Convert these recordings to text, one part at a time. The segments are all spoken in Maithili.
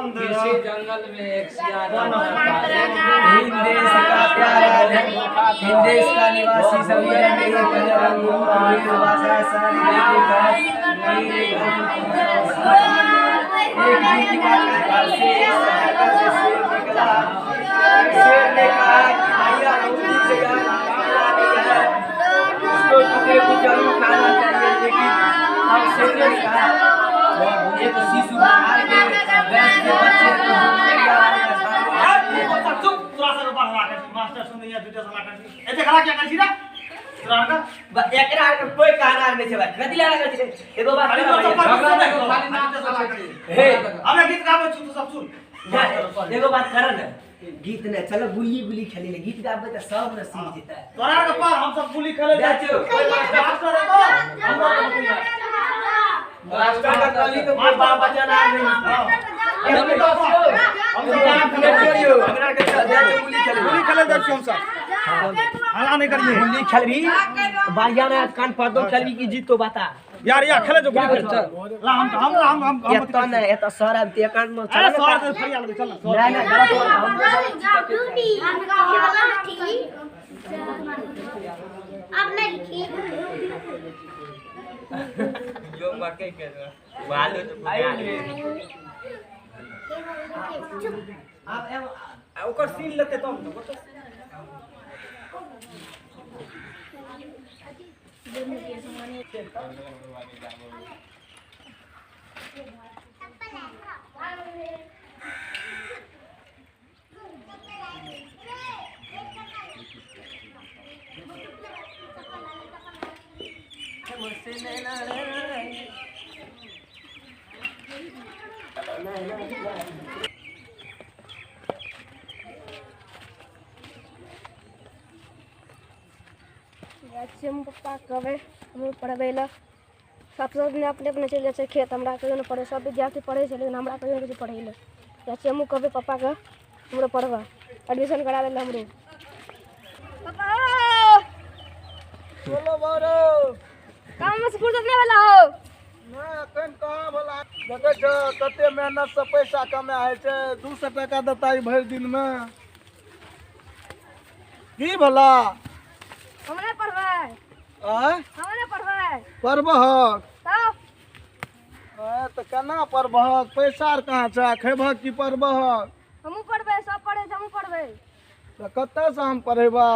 किसी जंगल में एक सियार हिंद देश का प्यारा हिंद देश का निवासी सभी शेर ने कहा कि भैया उसको टुकड़े को जरूर खाना चाहिए, लेकिन हम शेर ने कहा एक शिशु के बच्चे को मास्टर सुन या दुटा सलाह कर एते खड़ा क्या कर छी रे तोरा का एकरा के कोई कहना नहीं छै भाई, कथि लगा कर छै एगो बात खाली नाम सलाह करी हे हमरा गीत गाबै छी तू सब सुन। एगो बात कर न, गीत ने चलो गुल्ली गुल्ली खेले ले, गीत गाबे त सब न सीख जेतै। तोरा के पर हम सब गुल्ली खेले जाइ छी, मास्टर एतो हमरा मास्टर का कहली तो कोई बाप बच्चा ना नहीं। हम सब हमरा के चल गुल्ली खेले, गुल्ली खेले जाइ छी हम सब। हल्ला नहीं करिए, गुल्ली खेलबी बढ़िया ना कान पर दो खेलबी की जीत तो बता यार यार खेले जो गुल्ली खेल चल ला हम हम हम हम एत न एत सर आब ते कान में अरे सर के फरिया लगे चल ना ना ना गलत हम अब नहीं लिखी जो मके के वालो तो अब ओकर सीन लेते तब न पप्पा कहबै हमरो पढ़बै लए, सब सब अपने अपने चलि जाइ छै खेत, हमरा कहियो नहि पढ़ै, सब विद्यार्थी पढ़ै छै लेकिन हमरा कहियो नहि छै पढ़ै लए। जाइ छियै हमहूँ कहबै पप्पाके हमरो पढ़बै, एडमिशन करा दै लए हमरो। पापा बोलो बोलो काम में से फुर्सत नहीं भेला हो? ना एखन कहाँ भेला, देखै छौ कते मेहनत से पैसा कमाय होइ छै, 200 टाका देता भरि दिनमे। की भेला? हम नहि पढ़बै। आँय? हम नहि पढ़बै। पढ़बहक? तब? तऽ केना पढ़बहक, पैसा आर कहाँ छै, खेबहक की पढ़बहक? हमहूँ पढ़बै, सब पढ़ै छै हमहूँ पढ़बै। तऽ कतऽसँ हम पढ़ेबा,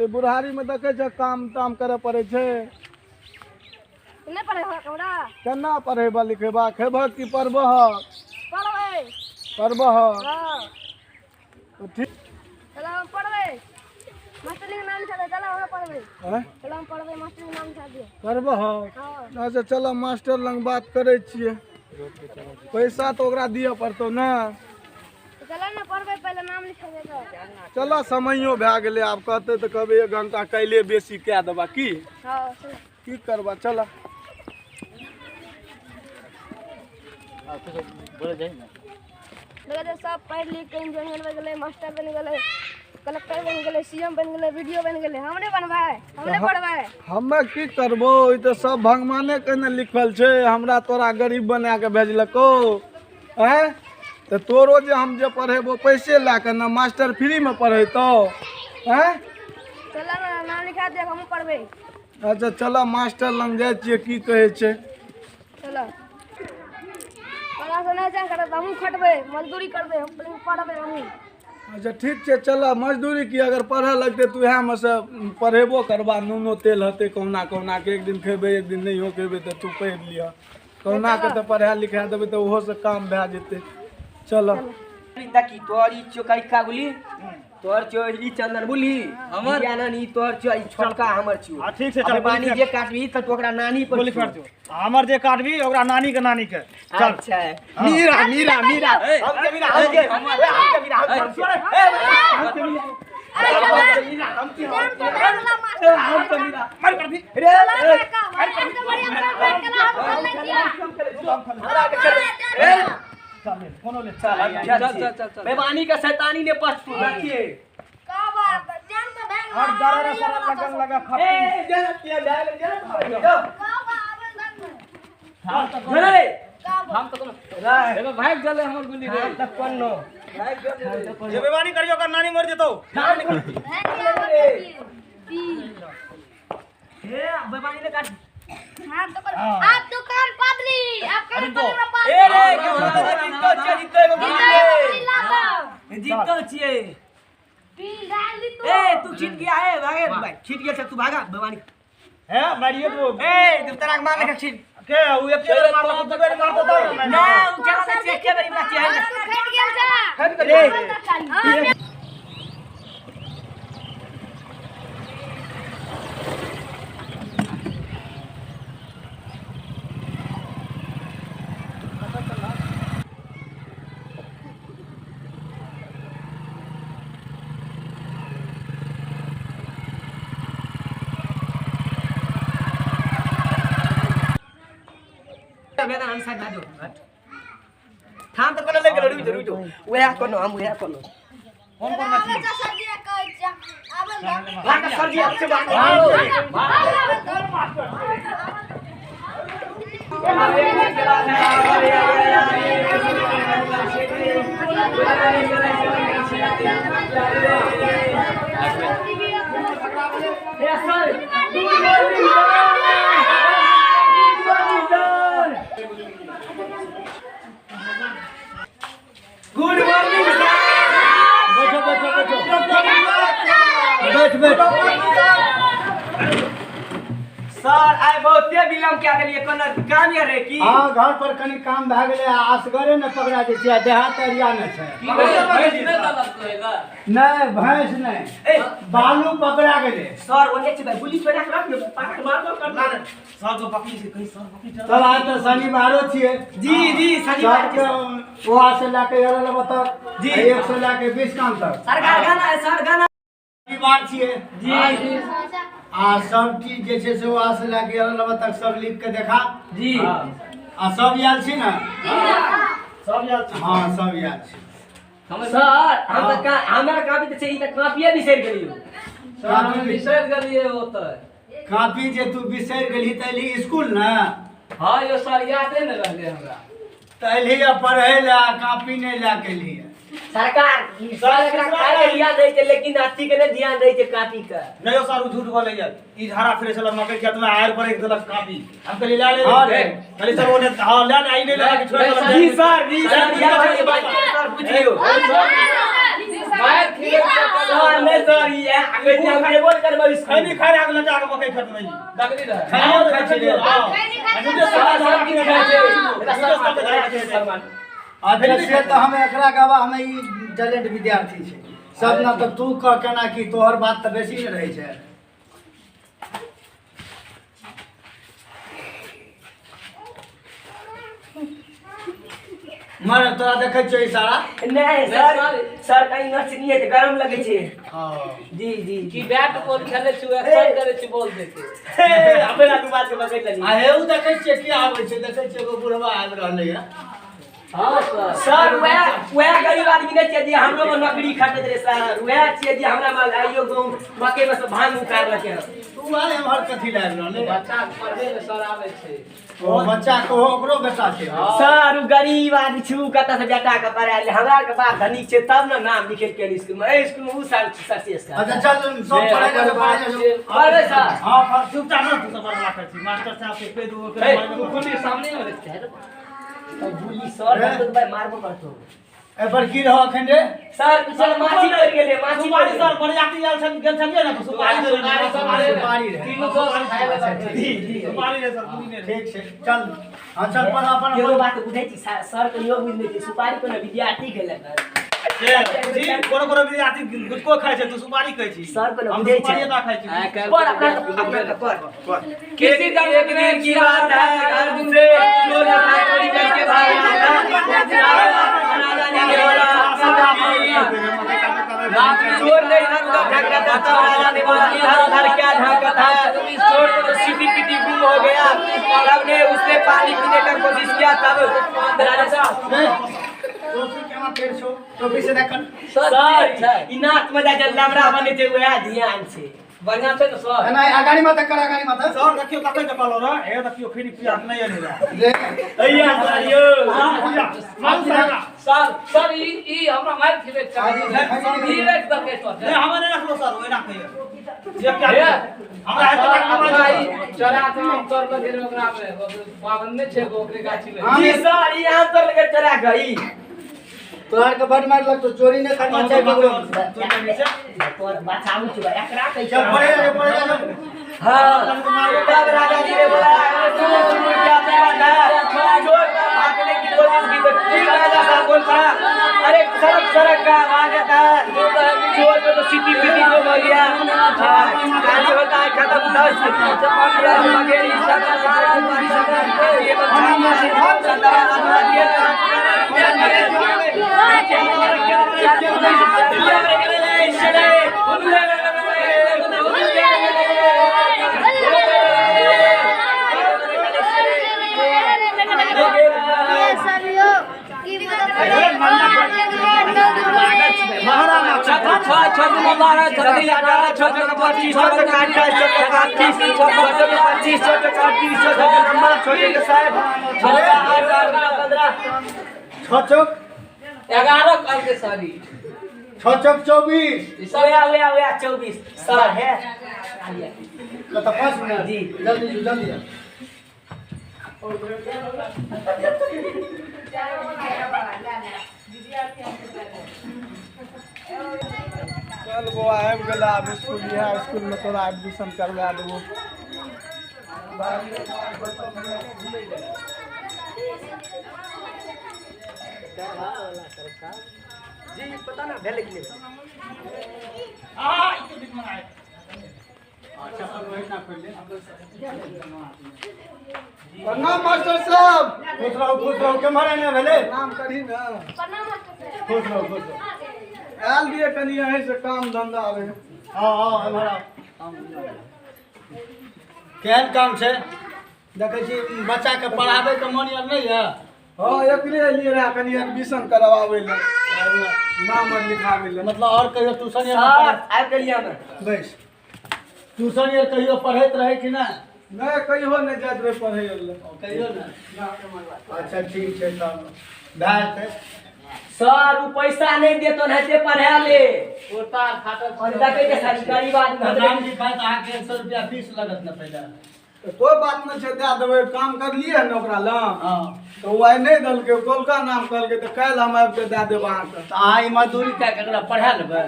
ई बुढ़ारीमे देखै छौ काम ताम करऽ पड़ै छै। नहि पढ़ेबहक हमरा? केना पढ़ेबा लिखेबा, खेबहक की पढ़बहक? पढ़बै। पढ़बहक? हँ। तऽ ठीक। चल हम पढ़बै, मास्टर के नाम लिखा दे, चल हमरा पढ़बै। चल हम पढ़बै, मास्टर के नाम लिखा दियौ। पढ़बहक? हँ। अच्छा चल मास्टर लग बात करै छियै, पैसा तऽ ओकरा दिअ पड़तौ ने। चल ने पढ़बै, पहिले नाम लिखा दे। चल समयो भए गेलै, आब कहतै तऽ कहबै 1 घंटा काल्हिए बेसी कए देबा की? हँ। की करबा, चल। सब पढ़ि लिख के इंजीनियर बनि गेलै, मास्टर बनि गेलै, कलेक्टर बनि गेलै, सीएम बनि गेलै, बीडीओ बनि गेलै, हम नहि बनबै, हम नहि पढ़बै। हमे की करबो, ई तऽ सब भगवाने के ने लिखल छै, हमरा तोरा गरीब बना के भेजलको। आँय तऽ तोरो जे हम जे पढ़ेबो पैसे लए कऽ ने, मास्टर फ्रीमे पढ़ेतौ। आँय चल ना नाम लिखा दे, हमहूँ पढ़बै। अच्छा चल मास्टर लग जाइ छियै, की कहै छै। चल पढ़ा से नहि छै करत, हमहूँ खटबै, मजदूरी करबै, हम पढ़बै हमहूँ। अच्छा ठीक छै चल, मजदूरी की अगर पढ़ऽ लगतै तऽ उएहमे से पढ़ेबो करबा, नूनो तेल हेतै कहुना कहुना के, एक दिन खेबै एक दिन नहियो खेबै तऽ तू पढ़ि लिहऽ, कहुना के तऽ पढ़ा लिखा देबै तऽ ओहोसँ काम भए जेतै। चल देखी तोहर ई छौ करिका गुली, तोहर छौ ई चंदन बुली, हमर ई तोहर छौ ई छोटका हमर छौ। हां ठीक छै चल, पानी जे काटबी त ओकरा नानी पर गोली काट दियो, हमर जे काटबी ओकरा नानी के नानी के। चल अच्छा मीरा मीरा मीरा हम के मीरा हम के हम के मीरा हम के मीरा हम के हम के मीरा मार कर दी रे चल कोनो ले चल चल चल चल बेमानी का शैतानी ने पछतू रखिए का बात जान तो बैंक और दरा सारा लगन लगा खा ए जरा किया डाल जरा का बात रे का हम तो कोनो एमे भाग गेलै हमर गुल्ली रे। त कोनो जे बेमानी करियो ओकर नानी मर जेतौ। हे बेमानी ने काट। आप दुकान पादली आप कान पर पादली। ए रे जीतो छियै, जीतो एगो गुल्ली रे, जीतो छियै। ए तू छीट गया है, भागे भाई, छीट गया तू, भागा बेमानी। हे मारियो तू। ए तू तोरा के मारले के छीट के उ एक बेर मारलक, दू बेर मारतो तब ना उ चला दे छियै, के बेरी मार छियै। खट गेल छा। खट रे। हम साइड भाजो ठाम त कोनो लग गेलो। रुक जो, रुक जो, उहे कोनो हम उहे कोनो। कोन कोन मछली? भाग सर जी अच्छे भाग। Sir good morning sir, good morning sir. बैठो बैठो बैठो बैठ बैठ। सर आइ बहुते विलम्ब कए देलियै, कोनो काम यर रे की? हाँ, घर पर कनी काम भए गेलै आ असगरे ने पकड़ा जाइ छै, देहात एरिया ने छै। नहि भैंस नहि, बालू पकड़ा गेलै। सर ओने छै भाई, गुल्ली छोड़ा के रख ने, पाकट मारबो कर। सर के पकड़ी छै कहीं, सर पकड़ी। चल आइ तऽ शनिवारो छियै। जी जी शनिवार सबके ओहा से लए के 11 तक जी। 1 से लए के 20 काम तक। सरकार गाना है सर, गाना। शनिवार छियै जी जी। आ सब चीज जे छै से ओहा से लए के 11 तक सब लिख के देखा। जी। आ सब आयल छी ने? सब याद छै। हाँ सब आयल छी। सर हम तऽ हमर कापी तऽ छै, ई तऽ कापिए बिसरि गेलियो। कापी बिसरि गेलियै ओतऽ। कापी जे तू बिसरि गेलही तऽ एलही स्कूल ने? हाँ यो सर यादे ने रहलै हमरा। तऽ एलही आ पढ़ै लए, कापी नहि लए के एलही। सरकार सर एकरा खाय के ध्यान दै छै, लेकिन अथी के नहि ध्यान दै छै कापी के। नहीं यो सर उ झूठ बोलैया। ई झाड़ा फिरे छल मकई खेत में, आयर पर एक देलक कापी। हम कहली ले ले। हाँ रे। कहली सर ओने हां ले ले, आई नहीं लगा के छोड़ देलक। जी सर, जी सर, सर पूछ लियो। मार खिले सर नहीं सर, ये आगे हम बोल करबै स्कूल। खैनी खाए आग लगा के मकई खेत में। दगली रहे। खैनियो खाइ छलियै। सर सब किछु खाइ छै। सर अच्छा से तऽ हम एकरा गवाह, हम ई टैलेंट विद्यार्थी छै सब ने, तऽ तू कह केना की, तोहर बात तऽ बेसी ने रहै छै। मर तोरा देखै छियौ इशारा। नहीं सर, सर कहीं नचनी है गरम लगे छै। हाँ। जी जी। की बैट बॉल खेले छी, एक्शन करे छी बॉल देके। अपना दू बात के बगल लगी। आ हे उ देखै छियै की आबै छै, देखै छियै एगो बुढ़वा आबि रहलै है। हाँ सर। सर वह वह गरीब आदमी नहीं छियै जे हमरो में नौकरी खटैत रहे सर, वह छियै जे हमरा में आइयो गाँव मकई में से भांग उखाड़ रखे हन। तू आइ एम्हर कथी लए आबि रहलै? बच्चा के पढ़े ले सर आबै छै। ओ बच्चा के ओकरो बेटा छै। सर उ गरीब आदमी छु, कतऽ से बेटा के पढ़ायल, हमरा के बाप धनिक छै तब ने नाम लिखेल के स्कूल में, एहि स्कूल में उ सर सक्सेस कर। अच्छा चल सब पढ़ै ले, पढ़ै ले। पढ़बै सर। हाँ पढ़। चुपचाप ना तू सब बड़ा राखै छी। मास्टर साहब के कहि दू ए तू गुल्ली सामने में रखते है। गुल्ली सर तो भाई मारबो करतो। ए पर की रहो अखन रे? सर सर माछी पड़ि गेलै, माछी सुपारी सर बरियाती आयल छल, गेल छलियै ने सुपारी देने। सुपारी रहे। तीनों दोस्त खाए वाला छै। जी जी सुपारी रे सर, गुल्ली नहि। ठीक छै चल, हाँ चल पढ़ अपन। एगो बात बुझै छी सर के, इहो बुझि नहि छी सुपारी कोनो विद्यार्थी खेलक। जी कोनो कोनो विद्यार्थी गुटको खाइ छै, तू सुपारी कहै छी। सर कोनो हम बुझै छै। सुपारी ना खाइ छी। पर अपना अपना कर। किसी एक दिन की बात है, घर से चोर चोरी करके भाग रहा था। राजा ने बोला, चोर ने इधर उधर झाँक रहा था, तब राजा ने बोला इधर उधर क्या झाँकता है। चोर को तो सीटी पीटी गुम हो गया। तब ने उसने पानी पीने का कोशिश किया, तब राजा साहब टोपी केना पेड़ छौ, टोपी से देखल। सर ई नाक में जा लमरा बने छै वएह ध्यान छै। बढ़िया छै ने सर? एना अगाड़ी माता कर, अगाड़ी माता। सर देखियो कतै के कहलो रे, हे देखियो फिर पिया नहीं एलै रे। रे अइया सर यो मारू सर। सर सर ई ई हमरा मार खिले चाही ई राख दके सर। नहीं हमरा नहीं रखलो सर, ओइ राखैया जे क्या हमरा हेतै तक हमरा ई चरा के आम तोड़ के गेल ओकरा में पावन नहि छै ओकरे गाछी में। जी सर, ई आम तोड़ के चरा के ई तोहर के बड मार लगतो, चोरी नहीं करना चाहिए ककरो। तोर बचाउ छु एकरा कहै चल पढ़े रे, पढ़े रे। हां, तब राजा जी ने बोला सुनो सुनो क्या बात है, चोर का भागने की कोशिश की तो फिर राजा साहब बोल पड़ा, अरे सड़क सड़क का आवाज आता है, चोर पे तो सीटी पीटी गुम हो गया। कहानी होता है खत्म। 10 15 बघेरी 6 चौक 11 कल के सॉरी 6 चौक 24 24 सर है कत 5 मिनट जी जल्दी जल्दी। चल बौआ आबि गेला, आब स्कूल इएह स्कूल में तोरा एडमिशन करवा देबो। जी पता ना भेलै कि नहि। आ ई के बीच में आए। प्रणाम मास्टर साहब। खुश रहो, खुश रहो। केम्हर एने भेलै? प्रणाम करही ना। प्रणाम मास्टर साहब। खुश रहो, खुश रहो। आयल दिए कनी अहीं से काम धंधा रहे। हाँ हाँ एम्हर आओ। केहन काम छै? देखै छी बच्चा के पढ़ाबै के मन आर नहीं है। हाँ एकरे एलियै रहे कनी एडमिशन करवाबै लए, नाम आर लिखाबै लए। मतलब और कहियो ट्यूशन सर आबि गेलियै हम। बैस। ट्यूशन आर कहियो पढ़ैत रहे कि नहि? नहि कहियो नहि जाइत रहे पढ़ै लए। कहियो नहि? अच्छा ठीक छै तब भए जेतै। सर उ पैसा नहीं देतो नहीं पढ़ा ले कुर्ता फाटल और देखै के सर गरीब आदमी प्रधान जी कहत अहाँके 100 रुपया फीस लगत ने पहिले। तऽ कोइ बात नहि छै, दए देबै। काम करलियै ने ओकरा लग, हँ तऽ ओ आइ नहि देलकै, कौलका नाम कहलकै, तऽ काल्हि हम आबि कऽ दए देब अहाँके। तऽ अहाँ ई मजदूरी कए कऽ एकरा पढ़ा लेबै?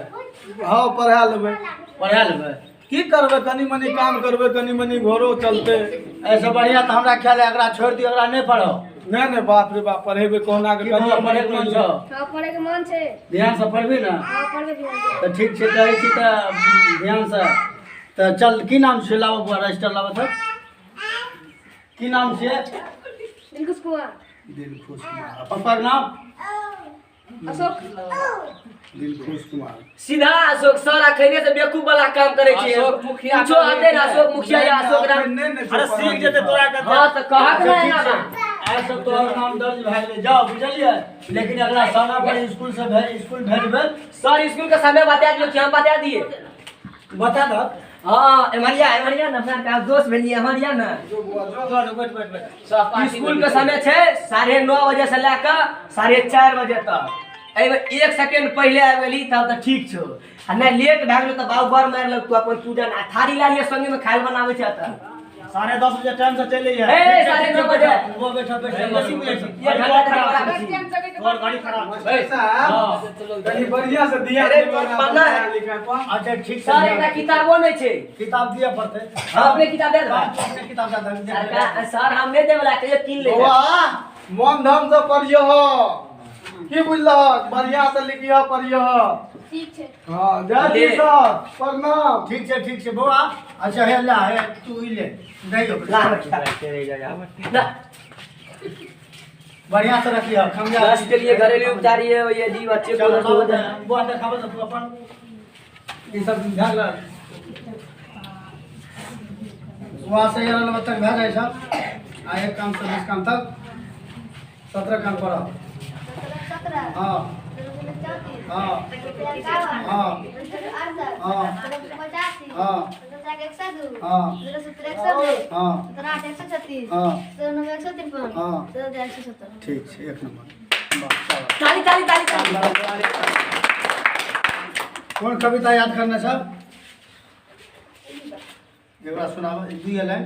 हँ पढ़ा लेबै। पढ़ा लेबै? की करबै, कनी मनी काम करबै, कनी मनी घरो चलतै। एहिसँ बढ़िआँ तऽ हमरा ख्याल है एकरा छोड़ि दियौ, एकरा नहि पढ़ाउ। नहि नहि बाप रे बाप, पढ़ेबै कहुना के। की बौआ पढ़ैके मन छौ? हाँ पढ़े के मन छै। ध्यानसँ पढ़बही ने? हाँ पढ़बे ध्यान से। तऽ ठीक छै, कहै छी तऽ ध्यानसँ। तऽ चल की नाम छै? लाबऽ बौआ रजिस्टर लाबऽ। तऽ की नाम छियै? दिलकुश कुमार। दिलखुश कुमार। पप्पाके नाम? अशोक। दिलखुश कुमार। सीधा अशोक सर अखने से बेवकूफ वाला काम करे छै। अशोक मुखिया कुछो हते ना अशोक मुखिया या अशोक राम। नहि नहि अरे सीख जेतै तोरा के। हां तऽ कहक अच्छा, ना ठीक एना छै। बा। आइ सब तोहर नाम दर्ज भए गेलै, जाओ बुझलियै। लेकिन अगला समय पर स्कूल से स्कूल भेजबै। सर स्कूल के समय बता दियो कि हम बता दिए? बता दो। हां एमरिया एमरिया ना अपना का दोस्त भेलिए एमरिया ना। बैठ बैठ बैठ। स्कूल के समय छै 9:30 बजे से लए कऽ 4:30 बजे तक। एहिमे 1 सेकेंड पहिले आबि गेली तब तऽ ठीक छौ, आ नहि लेट भए गेलो तऽ बाबू बड़ मारि लगतौ। अपन पूजन आ थारी ला लिअ संगे में खाय लए बनाबै छै एतऽ। 10:30 बजे टाइम से चलि अइहे। ए 9:30 बजे वो बैठो बैठो बेसी बुझै छी। एक घंटा तक बराबर छी। तोहर गाड़ी खराब छै। मास्टर साहब कनी बढ़िया से दिया अरे, पढ़ना है। लिखाइ पर। अच्छा ठीक छै। सर एकटा किताबो नहि छै। किताब दिअ पड़तै। हम अपने किताब दे देबै। अपने किताब दए दहक। सरकार सर हम नहि देबै ला कहियो कीन ले। बौआ मन धन से पढ़ियो, की बुझलहक? बढ़िया से लिखियो पढ़ियो। ठीक छै। हाँ जय जी सर प्रणाम। ठीक छै ठीक छै बौआ। अच्छा हे ला हे तू ई ले दे दो। ला हमर किताब ला। बढ़िया से रखियो खंगा। दस के लिए घरेलू उपचार ये यदि बच्चे को चलो दर्द हो जाए। बौआ देखाबो तऽ तू अपन ई सब भए गेल। सुबह से 11 बजे तक भए जाइ छै आ एक काम से 20 काम तक 17 काम पढ़ब। 17 हाँ 34 हाँ 51 हाँ 68 हाँ 85 हाँ। 17 102, हाँ। 17 102, हाँ। 17 136, हाँ। 17 153, हाँ। 17 170। ठीक छै, एक नंबर। वाह, शाबाश। ताली ताली ताली ताली। कोन कविता याद करने सब? एकरा सुनाब, दुई लाइन।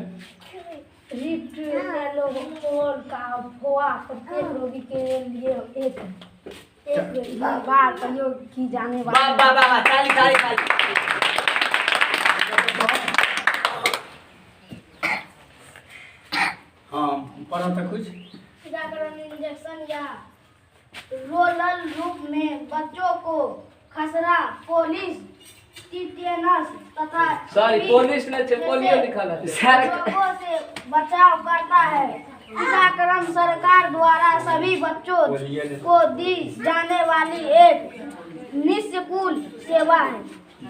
रिट्रेलोल का अफवाह प्रत्येक रोगी के लिए एक एक ही बार प्रयोग की जाने वाह वाली वाह वाह वाह, ताली ताली ताली। हाँ, पढ़ो तऽ कुछ। टीकाकरण इंजेक्शन या रोलर रूप में बच्चों को खसरा, पोलिस, टिटेनस तथा सॉरी, टीबी पोलिस नहि छै, पोलियो जैसे लिखल हेतै। सर रोगों से बचाव करता है। टीकाकरण सरकार द्वारा सभी बच्चों को दी जाने वाली एक निःशुल्क सेवा है।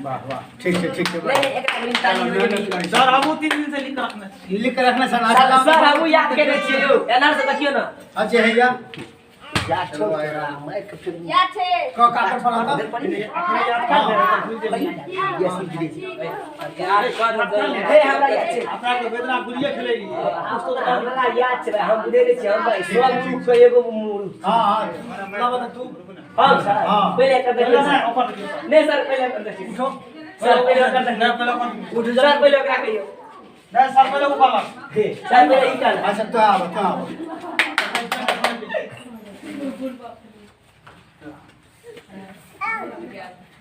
वाह वाह, ठीक छै, ठीक छै। नहीं, एकरा कनि ताली हो गेलै। सर, हमहूँ 3 दिन से लिख के रखने छी। लिख के रखने सर। सर सर हमहूँ याद केने छियै यौ, एना से देखियौ ने। अच्छा हैया। या छोड़ तोरा, माइक फिर याद छै। क काकर पढ़ा तऽ। हे, हमरा याद छै। अपना के वेदना गुलिये खेलै रहियै। हमरा याद छै, हम बुझै नहि छियै, हम भाई सब चूक के एगो मूर्ख। हाँ हाँ, लाबऽ तऽ तू। हम सर हाँ। पहिले एकर देखियौ नहीं, सर। ओकर देखियौ सर। नहीं सर, पहिले एकर देखियौ। उठो। सर, पहिले ओकर देखियौ। नहीं, पहिले ओकर। उठ सर, पहिले ओकरा कहियौ। नहीं सर, पहिले ऊपर लग। हे सर, पहिले ई कहल। अच्छा, तो आब, तो आब।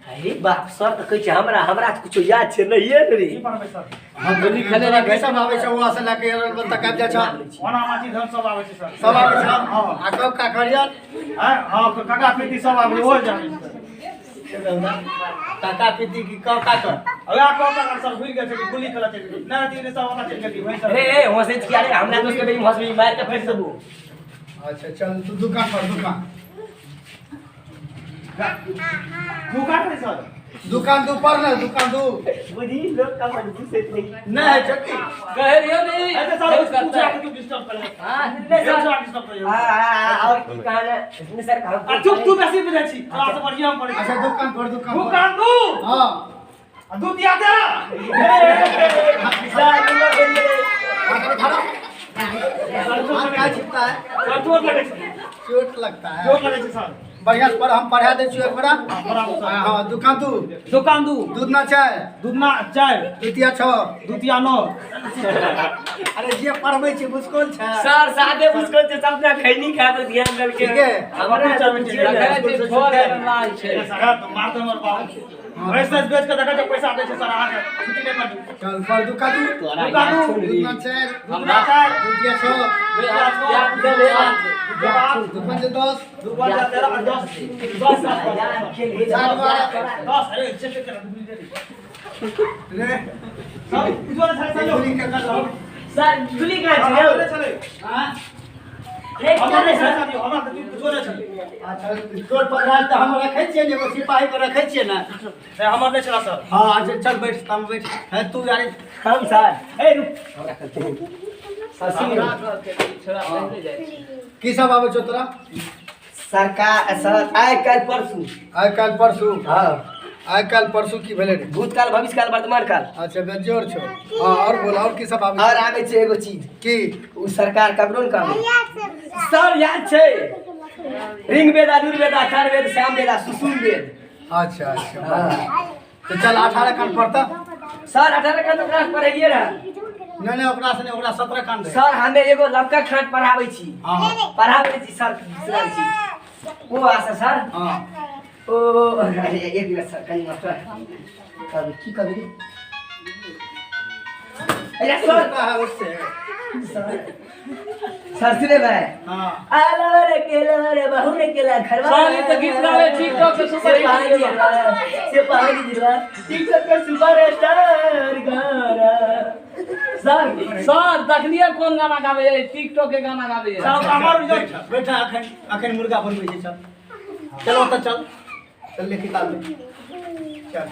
अरे बाप, सर तऽ कहै छै हमरा हमरा तऽ कुछो याद छै नहिये ने रे। की पढ़बै सर? हम तोरा की सब आबै छौ? वहाँ से लए के अरबल तक आबि जाइ छौ? ओना माछी धन सब आबै छै सर। सब आबै छौ? हाँ। आ कब का करियन? हैं? हाँ, काका पीती सब आबै छै, ओहो जानै छै सर। काका पीती की कब का कर? अरे आ कब का सर भूलि गेल छै कि गुल्ली खेलऽ चलि गेली। नहि, तीन सब ओना चलि गेली, वही सर। हे हे, हँसै छी अरे, हमरा दोस्त के बेरी हँसबी मारि के फेंक देबो। अच्छा चल, तू दुकान पर, दुकान। दुकान नहीं सर। दुकान दू पर ना, दुकान दू। बुझी लोग का मजबूर से नहीं। नहीं है छकी। कह रहियो नहीं। ऐसे सर बहुत पूछा करता है। के तू डिस्टर्ब कर। हां नहीं सर। डिस्टर्ब कर। हां हां, और की कहना इसमें सर? आ चुप, तू बेसी बुझै छी, तोरा से बढ़िया हम पढ़ै छी। अच्छा, दुकान पर, दुकान पर। दुकान दू। हाँ। आ दूध दिया तेरा। सर दुआ बोल रहे। हाँ, खड़ा। हाँ, क्या छिपता है? सर, चोट लगै छै। चोट लगता है। चोट लगै छै सर। बढ़िया से पढ़, हम पढ़ा दै छियौ एक बड़ा। बराबर सर। हाँ हाँ, दुकान दू। दुकान दू। दूध ना चाय। दूध ना चाय। द्वितीय छओ। द्वितीय नौ। अरे जे पढ़बै छी मुस्कुल छै। सर सादे मुस्कुल छै, सब ना खैनी खाय पर ध्यान देलके। ठीक है। हमरा चल, बुझिए ने। देखै छी, छोड़ लाल छै। सर, तो मारते हमर बाबू। वैसे बेच के देखै छै पैसा दै छै सर, अहाँके छुट्टी नहि करू। चल पर दुकान दू। दुकान दू। दूध ना चाय। दूध ना चाय। द्वितीय छओ। दू पंच दस। दू पंच तेरह, दस। दस। चार बारह। दस। अरे चेक कर, भूलि गेली। रे। सर, उज्ज्वल छै सर। गुली के कर। सर गुली कहाँ छै हमरा यौ? नहि छलै। हाँ? रे हमरा क्या नहि रे सर? छलै, हमरा तऽ कुछो नहि छलै। अच्छा, चोर पकड़ायल तऽ हम रखै छियै ने, एगो सिपाही के रखै छियै ने। नहि, हमर नहि छलै सर। हाँ अच्छा, चल बैठ, हम बैठ है तू यार। हम सर ए रुक, सर सुन। छोड़ा पहिले जाइ छै। की सब आबै छौ तोरा? सरकार सर, आइ काल्हि परसू। आइ काल्हि परसू? हाँ। आइ काल्हि परसू की भेलै रे? भूतकाल, भविष्यकाल, वर्तमान काल। अच्छा, बेजोड़ छौ। हाँ, और बोल, और की सब आबै और छौ? आबै छै एगो चीज। की? ओ सरकार ककरो ने कहबै सर, याद छै, ऋग्वेद, अजुर्वेद, अथर्ववेद, सामवेद, सुसुम वेद। अच्छा अच्छा, तो चल 18 कान पढ़ता। सर, 18 कांड ओकरा पढ़ेलियै रहे। नहीं नहीं, ओकरा से नहीं, ओकरा 17 कान रहे। सर, हमे एगो लमका खाट पढ़ाबै छी। हाँ। पढ़ाबै छी सर, सुनाबै छी ओ आशा सर। हाँ। ओ अरे, एक मिनट सर, कनि मास्टर कभी की कभी रे? अरे सर। लगता है उससे। सर सुने भाई। हाँ। आला रे केला रे बहू रे केला घरवा। सर, ई तऽ गीत गाबै टिकटॉक के सुपर से पहाड़ी जिरवा, से पहाड़ी जिरवा, टिकटॉक के सुपर स्टार गाना सर। सर, देखलियै कोन गाना गाबै टिकटॉक के गाना गाबै। सर, हमर बैठ बैठ, अखन अखन मुर्गा बनबै छै। चल चल, ओतऽ चल, चल ले किताब ले चल।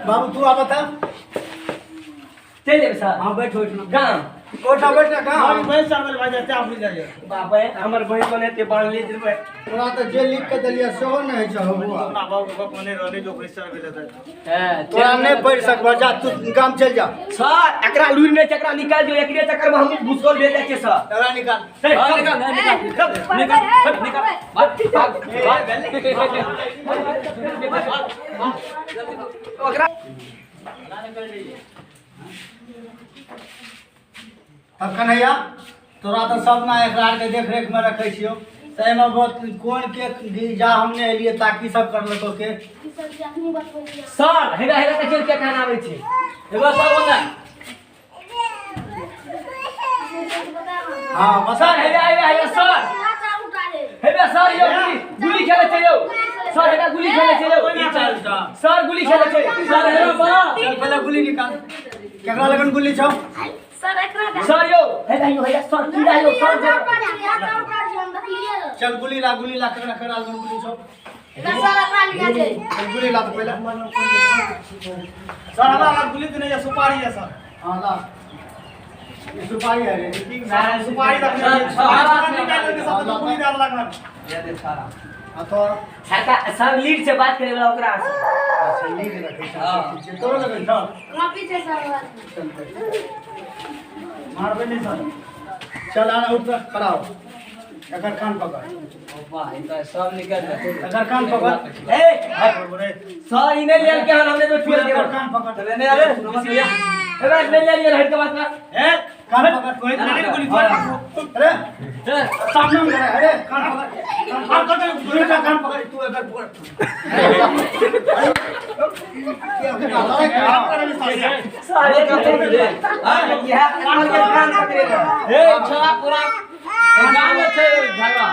बाबू, तू आ बता। चलि जेबै सर। हाँ, बैठ बैठ ना। गाम। ओठा बैठ ना। हम कहाँ? भैंस चरबै लए भाइ जाइ, तें भूलि जाइए। बाप रे, हमर बहिन बने ते बान्हले जेबै। तोरा तऽ जे लिख के देलियै सेहो नहि होइ छौ बौआ। अपना बाबू के गप में नहि रहलै जो प्रेशर भेल हेतै। तोरा नहि पढ़ि सकबह, जा तू गाम चलि जा। सर एकरा लूरि नहि छै, एकरा निकालि दियौ, एकरे चक्कर में हमहूँ घुसकल भेल जाइ छियै सर। एकरा निकाल। निकाल निकाल निकाल निकाल भाग भाग भाग। ओकरा तब कन्हैया तोरा तऽ सब ना एकरा आरके देख रेख में रखै छियौ, तऽ एहिमे बहुत कोन के जा हम नहि एलियै ता की सब करलको के? सर हेरा हेरा देखियौ के खाना आबै छै। एगो सर ओने। हाँ बस। सर हेरा हेरा हेरा सर हेरा सर यौ गुली गुली खेलै छै यौ सर, हेरा गुली खेलै छै यौ सर, गुली खेलै छै सर, हेरा बा। चल पहिले गुली निकाल, केकरा लगन गुली छौ? सर यौ हेरा यौ हेरा सर कीड़ा यौ सर। चल गुली ला, गुली ला, केकरा केकरा लगन गुली छौ? चल गुली ला तो पहिले। सर हमरा लग गुली तऽ नहि यऽ, सुपारी यऽ सर। हाँ ला, ई सुपारी है रे? सुपारी रखने छियै। निकालि देलकै सब तऽ गुली दए देलक हन। आ तोरा? सरकार सर लीड से बात करे वाला ओकरा से। अच्छा लीड रखै छौ, ठीक छै। तोरो लगन छौ? चल बैठ। मारबै नहि सर। चल आना, उठ तऽ खड़ा हो, एकर कान पकड़। वाह, ई तऽ सब निकल जेतै। एकर कान पकड़। ए सर ई नहि लेल के हन हमने तो छुए एकर कान पकड़। चले नहीं अरे नमस्ते भैया, ए भाई नहीं ले लिया हट के बात ना। ए कान पकड़। कोई नहीं गुली तोरा। अरे सामने में खड़ा है, अरे कान पकड़, कान पकड़। तू एकर कान पकड़, तू एकर पकड़। काम करे सर। सर एक हां यह कान के कान पकड़े। ए छोरा पूरा गाँव में छै झगड़ा।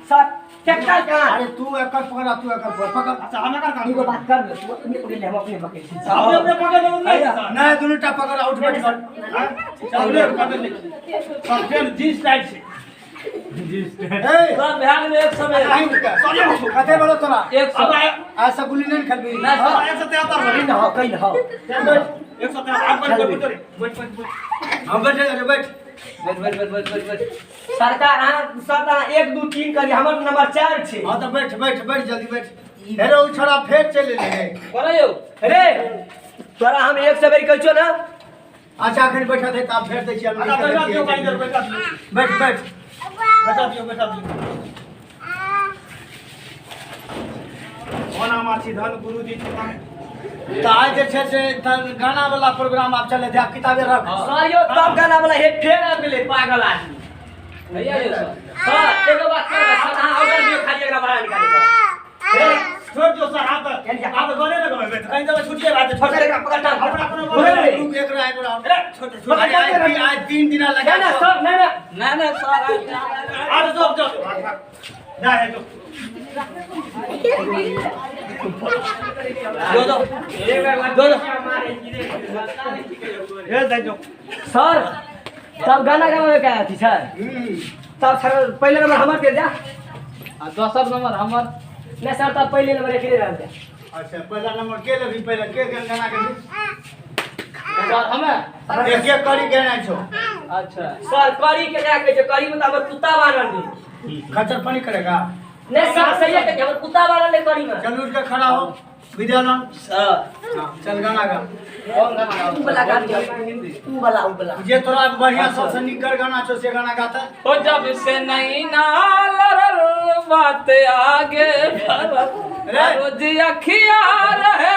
सर केकर कान? अरे तू एकर पकड़, तू एकर पकड़, पकड़। अच्छा हम एकर कान एगो बात कर ले, तू अपने पकड़ ले, हम अपने पकड़ छी। अपने अपने पकड़ लेबै नहि सर। नहीं दुनू टा पकड़, उठ बैठ कर। अपने पकड़ ले सर, फेर जींस टाइट छै। ए सर बिहार में 100 में कहीं रुक कते बड़ो तोरा? 100। आज सब गुली नहीं खेलबी? ना सर। 173। कहीं ना हो, कहीं ना हो। 173 आप बैठ बैठ बैठ बैठ बैठ। हम बैठे रे, बैठ बैठ बैठ बैठ बैठ बैठ बैठ। सरकार अहाँ सर अहाँ 1 2 3 करी, हमर नंबर 4 छै। हां तो बैठ बैठ बैठ जल्दी बैठ। अरे उ छोड़ा फेर चले ले। कोना यौ? रे तोरा हम 100 बेर कहै छियौ ना। अच्छा अखन बैठा थे तब फेर दै छियै। अच्छा बैठा दियौ कनी देर, बैठा दियौ। बैठ बैठ बैठा दियौ, बैठा दियौ। धन हमार छी धन गुरुजी छी। तऽ आइ जे छै से गाना वाला प्रोग्राम आब चले, आब किताबे रख। सर यौ तब गाना वाला हे फेर आबि गेलै पागल आदमी। भैया यौ सर। सर एगो बात करबै सर, अहाँ ऑर्डर दियौ खाली एकरा बाहर निकालि कऽ। छोड़ दियौ सर, आब तऽ आब तऽ गाने ने गबेबै, कहीं देबै छुटिए भए जेतै। पकड़ एकरा, पकड़ टांग। हमरा कोनो पकड़ रे। रुक, एकरा एकरा। अरे छोड़ छोड़। आइ 3 दिना लगा। ना ना सर ना ना ना ना सर आब जो जो जा है जो दो दो दो दो। हे जा जो। सर तब गाना गावे के अथी सर, तब सर पहले नंबर हमर के जा। आ दोसर नंबर हमर। ना सर तब पहले नंबर एकरे रहल जा। अच्छा पहला नंबर के लेबी? पहले के गाना के सर हमे एक एक करी गाना छौ। अच्छा सर करी के क्या कहै छै? करी में तऽ हमर कुत्ता बान्हल छै। खच्चर पानी करेगा? नहीं सर सही है, हमर कुत्ता बान्हल है करी में। चल उठ के खड़ा हो विद्यानंद। सर चल गाना गा। कौन गाना गाओ? ऊ वाला गा दियौ, ऊ वाला ऊ वाला। जे तोरा बढ़िया सबसे निकर गाना छौ से गाना गाता। ओ जब से नैना लड़ल बात आगे बढ़ल, रोज अखिया रहे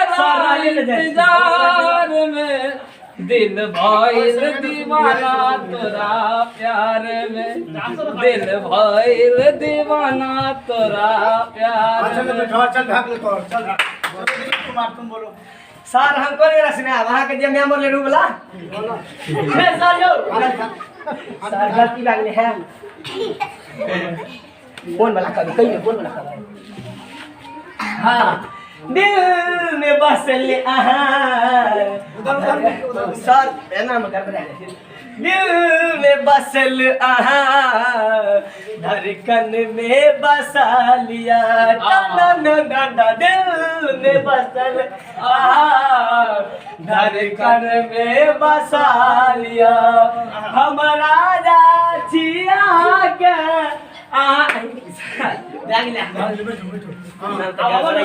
इंतजार में, दिल भइल दीवाना तोरा प्यार में, दिल भइल दीवाना तोरा प्यार चल में। बैठो, चल भाग ले तोर, चल दिलीप कुमार तुम बोलो। सर हम कोन गोरा सुनायब अहाँके जे मेमोर ले वाला हे सर यौ सर गलती भए गेलै है। कोन वाला कवि कहियौ, कोन वाला कवि? हाँ दिल में बसल अहाँ। सर एना में गड़बड़ा गेल। दिल में बसल अहाँ, धड़कन में बसा लिया, ना ना ना ना। दिल में बसल अहाँ, धड़कन में बसा लिया, हमरा छिया के आ बैग ले। हाँ, चलो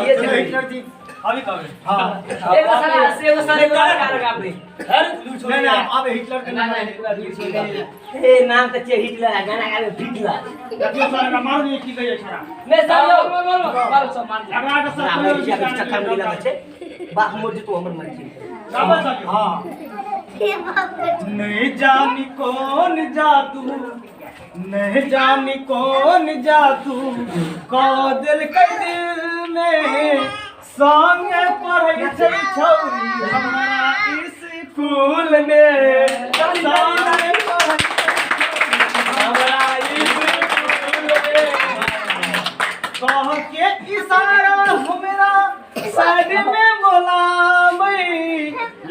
हिटलर जी। अभी कहबे। हाँ। एगो साला एगो साला एगो गाना गाबै। नहीं नहीं, अब हिटलर के नाम ए नाम त छियै हिटलर आ गाना गाबै हिटलर। देखियो सर, एकरा मारू नहीं की कहै छोरा। नै सर यौ। एकरा के सर हमरा चक्कर में मिलल छै। बाप मर जेतौ हमर मर्जी। गाबै सर। हाँ। नहीं जानी कौन जादू, नहीं जानी कौन जादू कऽ देलकै दिल में, संगे पढ़ै छै छौरी हमरा स्कूल में, संगे पढ़ै छै हमरा स्कूल में, कह के इशारा हमरा साइड में बोलाबै,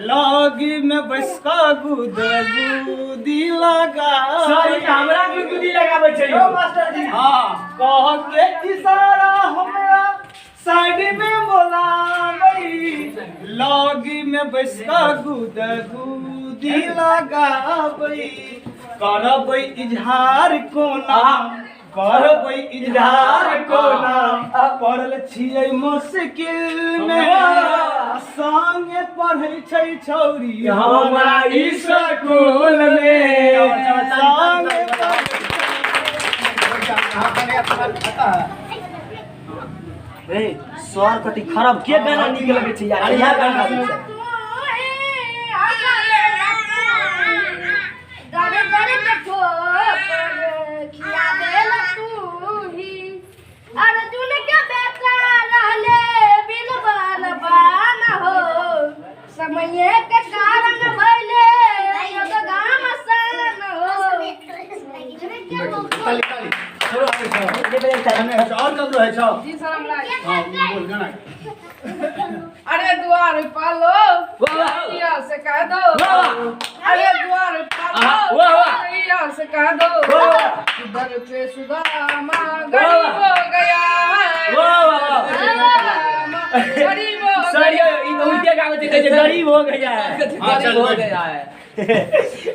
लगी में बैस कऽ गुदगुदी लगा। सर ई हमरा गुदगुदी लगाबै छै यौ। मास्टर जी। हाँ। कह के इशारा हमरा साइड में बोलाबै, लगी में बैस कऽ गुदगुदी लगाबै, करबै इजहार कोना, करबै इजहार कोना, पड़ल छियै मुश्किल में, संगे पढ़ै छै छौरी हमरा स्कूल में। संगे पढ़ै। हाँ, कन्हैया तुम्हारा पता है। ए सर कति खराब के गाना नीक लगै छै यार, इएह गाना गाबै छै। दर दर के ठोकर खियाबेला तू ही, अर्जुन के बेटा रहले बिन बाल बान हो, समय के कारण भइले युद्ध घमासान हो। ताली ताली छोड़ो आबै छौ। कन्हैया छौ, और ककरो है छौ? जी सर, हमरा। हाँ, बोल गाना। अरे द्वार पालो वाह वाह। या से कह दो। वाह वाह। अरे द्वार पालो वाह वाह। या से कह दो। वाह वाह। दर पे सुदामा गरीब हो गया है। वाह वाह। सुदामा गरीब हो सर गया। यौ ई तऽ उल्टे गाबै छै, कहै छै गरीब हो गया है। हाँ, चल हो बैठ। गया है।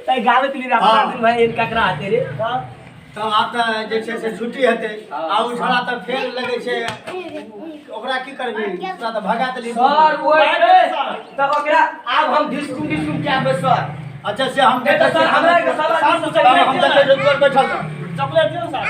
तै गाबैत रही हाँ। अपना भाई इन ककरा हाथे रे। तब आब तऽ जे छै से छुट्टी हेतै आ ओ छोड़ा तऽ फेर लगै छै, ओकरा की करबी? ओकरा तऽ भगा देली। सर ओए तब ओकरा आब हम ढिस्कुम ढिस्कुम के आबै सर। अच्छा से हम नहीं तऽ सर हमरा के सब आदमी तब हम देखै छियौ तोर बैठल रह। चॉकलेट दियौ सर।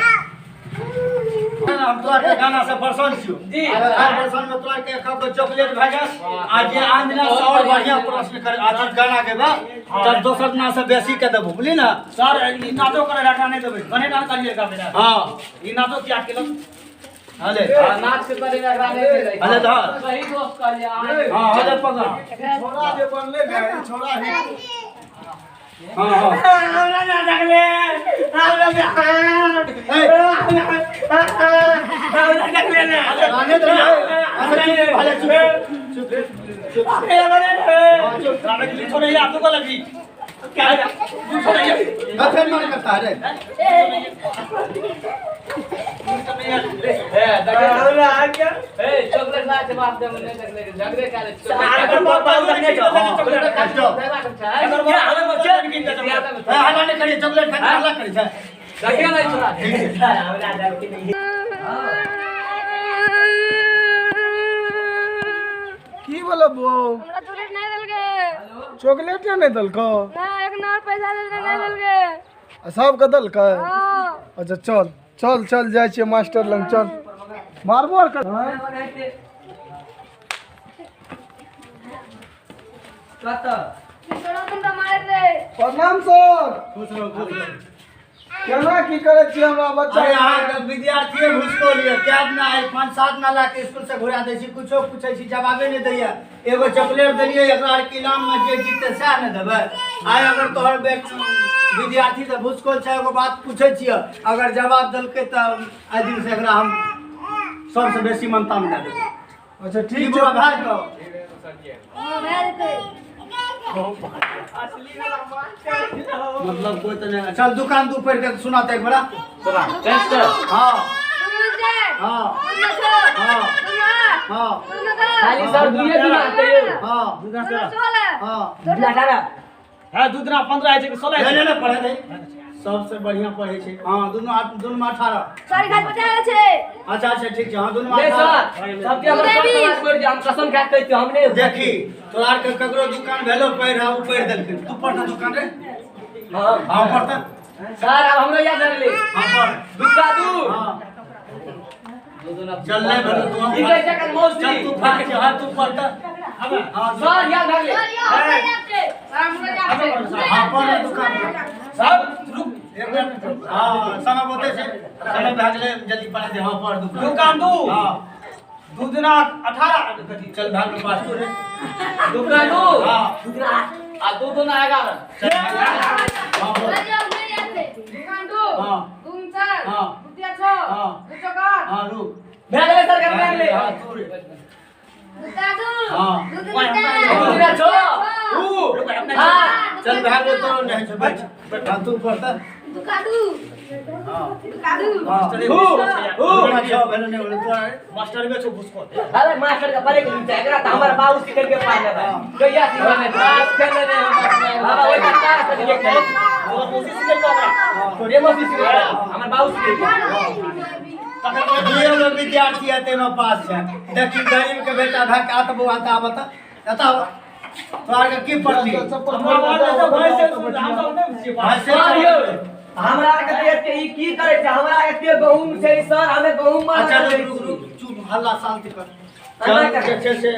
हम तोरा के गाना से प्रसन्न छियौ जी। हर प्रसन्न में तोरा के एक गो चॉकलेट भए गेल आ जे आन दिना से और बढ़िया प्रश्न कर अथी गाना गेबा तब दोसर दिना से बेसी के देबो, बुझली ना? सर ई नाचो करे रखा नहीं देबै, गने डांस करिए गाबै। हाँ। ई नाचो क्या केलक? हले। नाच के तरीका एकरा नहि मिलै। हले धर। सही दोस्त कहलियै अहाँ। हाँ, हले पकड़। छोरा जे बनले ने, ई छोरा ही। हाँ हाँ। हमरा ना देखले, हमरा ए, हमरा देखले ना। गाने दे। अच्छा चुप, हले चुप चुप चुप। हाँ, चुप। गाने के लिए छोड़े या तो लगी क्या तू छोड़े? हाँ, फिर मन करता है रे। ए देखै हमरा आ गया। ए चॉकलेट ला छै बाप दे नहि देखले झगड़े काले। आर पापा देखने छौ। चॉकलेट क्या हमे बच्चे ए, हल्ला नहीं करिए, चॉकलेट खातिर हल्ला करी छै? देखिए नहीं छोड़ा। ठीक छै। हमरा डर के नहीं। की बोलो बो? हमरा चॉकलेट नहीं देलकै। चॉकलेट नहि देलकौ? ना, एक ना पैसा देलकै, नहीं देलकै। आ सबके देलकै? हाँ। अच्छा चल चल चल, जाइ छियै मास्टर लग, चल मारबो आर कर। कतऽ? छोड़ा, तुम तो मार दे। प्रणाम सर। खुश रहो, खुश रहो। केना की करै छियै हमरा बच्चा? अरे अहाँके विद्यार्थीए घुसखोर यऽ। कए दिना आइ 5-7 दिना लए कऽ स्कूल से घुरा दै छी, कुछो पूछै छी जवाबे नहि दैया। एगो चॉकलेट देलियै एकरा आर के इनाममे, जे जीतै सएह ने देबै। आइ अगर तोहर विद्यार्थी तऽ घुसखोर छै, एगो बात पूछै छियै, अगर जवाब देलकै तऽ आइ दिन से एकरा हम सबसँ बेसी मनता मे दए देबै। अच्छा ठीक ठीक बौआ छै। भए जेतौ। हाँ, भए जेतै। मतलब कोइ तऽ नहि। चल दुकान दू पढ़ि कऽ सुना तऽ एक बेरा। टेस्ट कर। हाँ। शून्य चार। हाँ। शून्य छओ। हाँ। शून्य आठ। हाँ। शून्य दस। खाली सर दुइये दिन आते यौ। हाँ। शून्य 16। हाँ। 18। है, दू दिना 15 है छै कि 16 नहीं है? नहीं नहीं, पढ़े नहीं। सबसे बढ़िया पढ़ै छै। हँ, दुनू आठ, दुनू 18। सर, घाट बचा छै। अच्छा अच्छा, ठीक छै। हँ, दुनू नहीं 18। सर, सबके हमर सर समाज पढ़ि जे हम कसम खा के कहै छियौ, हम नहि। देखी, तोरा आरके ककरो दुकान भेलो पढ़ि, आ ओ पढ़ि देलखिन। तू पढ़ तऽ दुकान रे। हाँ। हँ, पढ़ तऽ। सर, आब हमरो याद रहलै। हँ, पढ़। दुका दू। हँ, चल, नहि भेलो तू। ई कहै छै एकर मौसी। चल, तू पढ़ छै। हँ, तू पढ़ तऽ। हँ। सर, याद भए गेलै। हँ, पढ़ ने दुकान। सर, रुक। एक मिनट। हँ, समय बहुते छै, समय भए गेलै, जल्दी पढ़ा दे। हँ, पढ़ दुकान। दुकान दू। हँ। दू दुना 18 कथी? चल, भाग लो पास तू रे। दुका दू। हँ। दुना आठ आ दू दुना 11। चल, हँ, बोल। दुकान दू। हाँ। दून चार। हाँ। दुतिया छौ। हाँ। दू चौक आठ। हँ, रुक। भए गेलै सर, भए गेलै। हँ, तू रे। हाँ। दू दुना छौ। ऊ हाँ। चल, भाग लो, तोरो नहीं छै, बैठ। हाँ, तू पढ़ तऽ। हाँ हाँ। हु हु। दुना छौ भेलो, नहि भेलो तोरा रे? मास्टर बे छौ घुसखोर। अरे, मास्टर के पढ़े के नहीं छै एकरा, तऽ हमर बाबू सिखल के पास लेबै कहिया सिखल? पास खेले नहीं हम। बाबा ओहि पर पास के खेल। तोरा मौसी सिखेलकौ ओकरा? थोड़े मौसी सिखल, हमर बाबू सिखल। दुइयो गो विद्यार्थी है, ताहिमे पास छै। देखी, गरीब के बेटा भए के आत बौआ, तऽ आबऽ तऽ, एतऽ आबऽ। तोरा आरके की पढ़ली? हमरा बाप ने तऽ भैंस से हम सब नहि छियै पास। भैंसे? सर यौ, हमरा के तऽ एते ई की करै छै? हमरा एते गहूम छै सर, हमे गहूम मार। अच्छा, रुक रुक रुक, चुप, हल्ला शांति कर। चल, जे छै से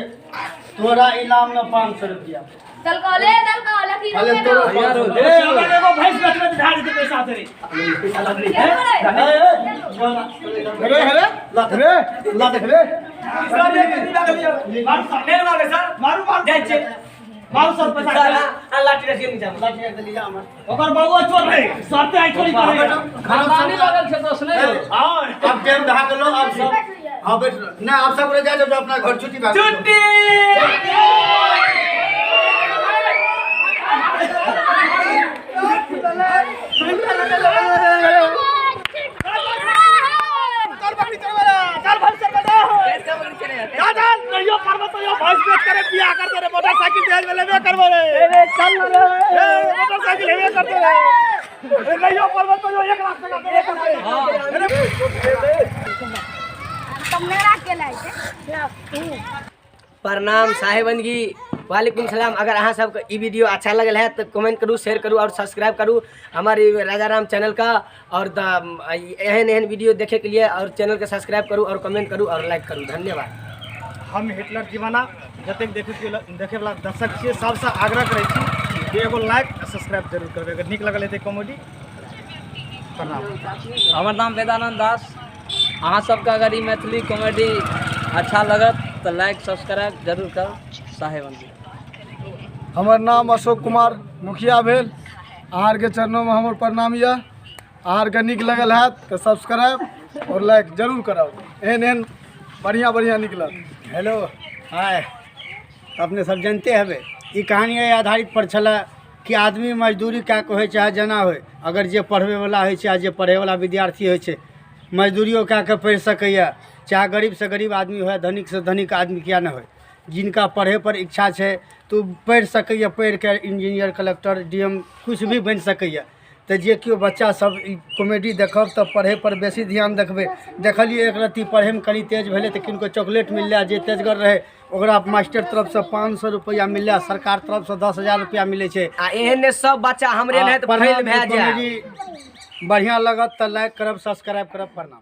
तोरा इनाम में 500 रुपया। दल कहले, दल कहले की? अरे, तोरो 500। ए, हमरा एगो भैंस बेचबै तऽ भए जेतै पैसा तेरे। रे रे रे, ला देख रे। सर, ये कितनी लागल यौ? मारू सर। नहि मारबै सर। मारू, मारू। जाइ छियै। मारू सर, पैसा। सर, आ लाठी रखिए नीचा मे। लाठी रख देली, जा हमर। ओकर बाबुआ चोर रहे, सरते आइ थोड़ी करे। खानदानी लगल छै दोस्त, नहीं? हाँ। अब टाइम भए गेलो, अब सब, हाँ, बैठ। नहीं, अब सब जा जाओ अपना घर, छुट्टी भए गेलो। छुट्टी। चल भैंस चल बजा। जा जा, नहियो करबो तो यो भैंस बेच करे बियाह करते रे, मोटरसाइकिल दहेज में लेबे करबो रे। अरे, चल रे। ए, मोटरसाइकिल हेबे करते रे। ए, नहियो करबो तो यो 1 लाख टका देबे करते। अरे। प्रणाम साहेबंदगी, वालेकुम सलाम। अगर अहाँ सबके ई वीडियो अच्छा लगल है तऽ कमेंट करू, शेयर करू और सब्सक्राइब करू हमारे राजा राम चैनल का और एहन एहन वीडियो देखे के लिए और चैनल के सब्सक्राइब करू और कमेंट करू और लाइक करू। धन्यवाद। हम हिटलर दीवाना जतेक देखै देखैवला दर्शक छियै, सबसँ आग्रह करै छी जे एगो लाइक आ सब्सक्राइब जरूर करबै अगर नीक लगल हेतै कॉमेडी। प्रणाम। हमर नाम वेदानन्द दास। अहाँ सबके अगर ई मैथिली कॉमेडी अच्छा लगत तऽ लाइक सब्सक्राइब जरूर करब। साहेबंदी। हमर नाम अशोक कुमार मुखिया भेल। अहाँ आरके चरणोंमे हमर प्रणाम यऽ। अहाँ आरके नीक लगल हैत तऽ सब्सक्राइब और लाइक जरूर करब। एहन एहन बढ़िआँ बढ़िआँ निकलत। हेलो, हाय। अपने सब जानते हेबै, ई कहानी एहि आधारित पर छलै कि आदमी मजदूरी कए कऽ होइ चाहे जेना होइ, अगर जे पढ़बैवला होइ छै आ जे पढ़ैवला विद्यार्थी होइ छै, मजदूरियो कए कऽ पढ़ि सकैए। चाहे गरीबसँ गरीब आदमी होइ, धनिकसँ धनिक आदमी किए नहि होइ, जिनका पढ़ैपर इच्छा छै तऽ ओ पढ़ि सकैए। पढ़ि कऽ इंजीनियर, कलेक्टर, डी एम किछु भी बनि सकैए। तऽ जे केओ बच्चासभ ई कॉमेडी देखब तऽ पढ़ैपर बेसी ध्यान देखबै। देखलियै, एक रत्ती पढ़ैमे कनि तेज भेलै तऽ किनको चॉकलेट मिललै। जे तेजगर रहै ओकरा मास्टर तरफसँ 500 रुपैआ मिललै, सरकार तरफसँ 10,000 रुपैआ मिलै छै। आ एहन ने सब बच्चा हमरे नहि तऽ प्रणाम। फेल भए जाए। कॉमेडी बढ़िआँ लगत तऽ लाइक करब, सब्सक्राइब करब। प्रणाम।